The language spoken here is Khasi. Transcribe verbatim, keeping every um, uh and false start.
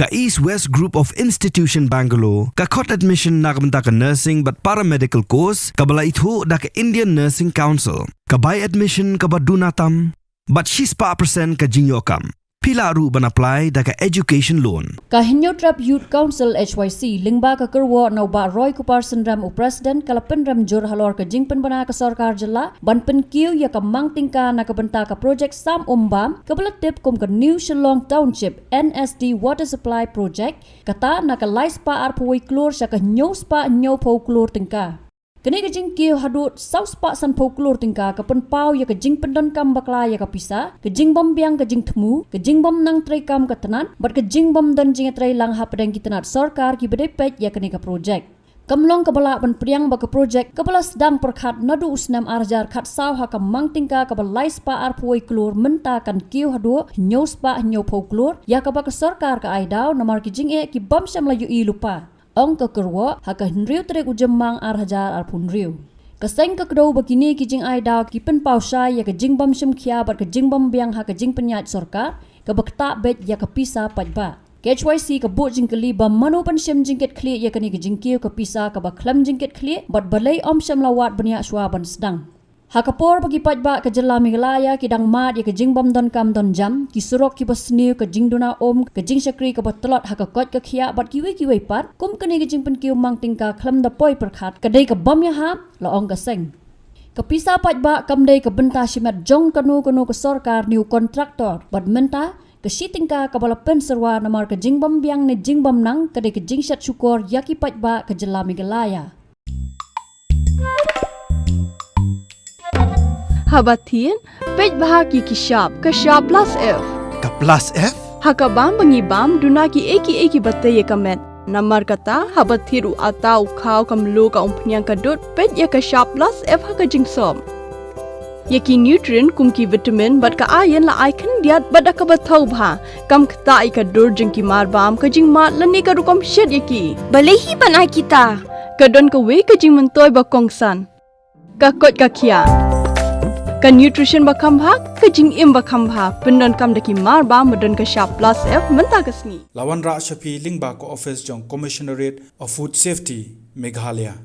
Ka East West Group of Institution Bangalore ka khot admission na ka bynta ka nursing bad paramedical course kaba la ithuh da ka Indian Nursing Council. Ka bai admission kaba duna tam bad shispah percent ka jingïoh kam. Phi lah ruh ban apply da ka education loan. Ka Hynñiewtrep Youth Council H Y C lyngba ka kyrwoh na u Bah Roy Kupar Synrem, u President, ka la pynrem jur halor ka jingpynbna ka sorkar jylla ban pynkiew ïa ka mang tyngka na ka bynta ka projek Sam Umbam kaba la tip kum ka New Shillong Township N S D Water Supply Project, kata na ka lai spah arphew wei klur sha ka hynñiew spah hynñiewphew klur tyngka. Kane ka jingkiew haduh saw spah sanphew klur tyngka ka pynpaw ïa ka jingpyndonkam bakla ïa ka pisa, ka jingbym biang ka jingthmu, ka jingbym nang treikam ka tnat bad ka jingbym don jingïatreilang hapdeng ki tnat sorkar kiba dei peit ïa kane ka projek. Kam long kaba lah ban pdiang ba ka projek kaba la sdang pyrkhat naduh u snem ar hajar khatsaw ha ka mang tyngka kaba lai spah arphew wei klur mynta kan kiew haduh hynñiew spah hynñiewphew klur, ïa kaba ka sorkar ka ai daw namar ki jingeh ki bym shym la ïohi lypa, ong ka kyrwoh ha ka hynriew tarik u Jymmang ar hajar arphew hynriew. Ka seng ka kdew ba kine ki jingai daw ki pynpaw shai ïa ka jingbym shim khia bad ka jingbym biang ha ka jingpynïaid sorkar kaba ktah beit ïa ka pisa paidbah. Ka H Y C ka buh jingkylli ba mano ban shim jingkitkhlieh ïa kane ka jingkiew ka pisa kaba khlem jingkitkhlieh bad balei ym shym la wad bniah shuwa ban sdang. Ha ka por ba ki paidbah ka jylla Meghalaya ki dang mad ïa ka jingbym donkam donjam, ki surok kiba sniew, ka jingduna um, ka jingshakri kaba tlot ha ka koit ka khiah bad kiwei kiwei pat, kum kane ka jingpynkiew mang tyngka khlem da poi pyrkhat ka dei ka bym ïahap, la ong ka seng. Ka pisa paidbah kam dei ka bynta shimet jong kano kano ka sorkar ne u kontraktor bad mynta ka shi tyngka kaba la pynsyrwa namar ka jingbym biang ne jingbym nang ka dei ka jingshet shukor ïa ki paidbah ka jylla Meghalaya. Haba thied, peit bha ki ki shap, ka shap plus F. Ka plus F? Ha ka bam ba ngi bam, duna ki ei ki ei kiba tei ïa ka met. Namar kata, haba thied u atta u khaw ka mluh ka umphniang ka dud, peit ïa ka shap plus F ha ka jingsop. Ïa ki nutrient kum ki vitamin bad ka iron la ai khyndiat bad da kaba thaw bha. Kam ktah ïa ka dur jong ki marbam, ka jingmad lane ka rukom shet ïa ki. Balei hi ban ai kita? Ka don kawei ka jingmyntoi ba kongsan. Ka koit ka khiah. Ka nutrition ba kham bha, ka jingim ba kham bha. Pyndonkam da ki marbam ba don ka shap plus F mynta ka sngi. La wanrah sha phi lyngba ka office jong Commissionerate of Food Safety, Meghalaya.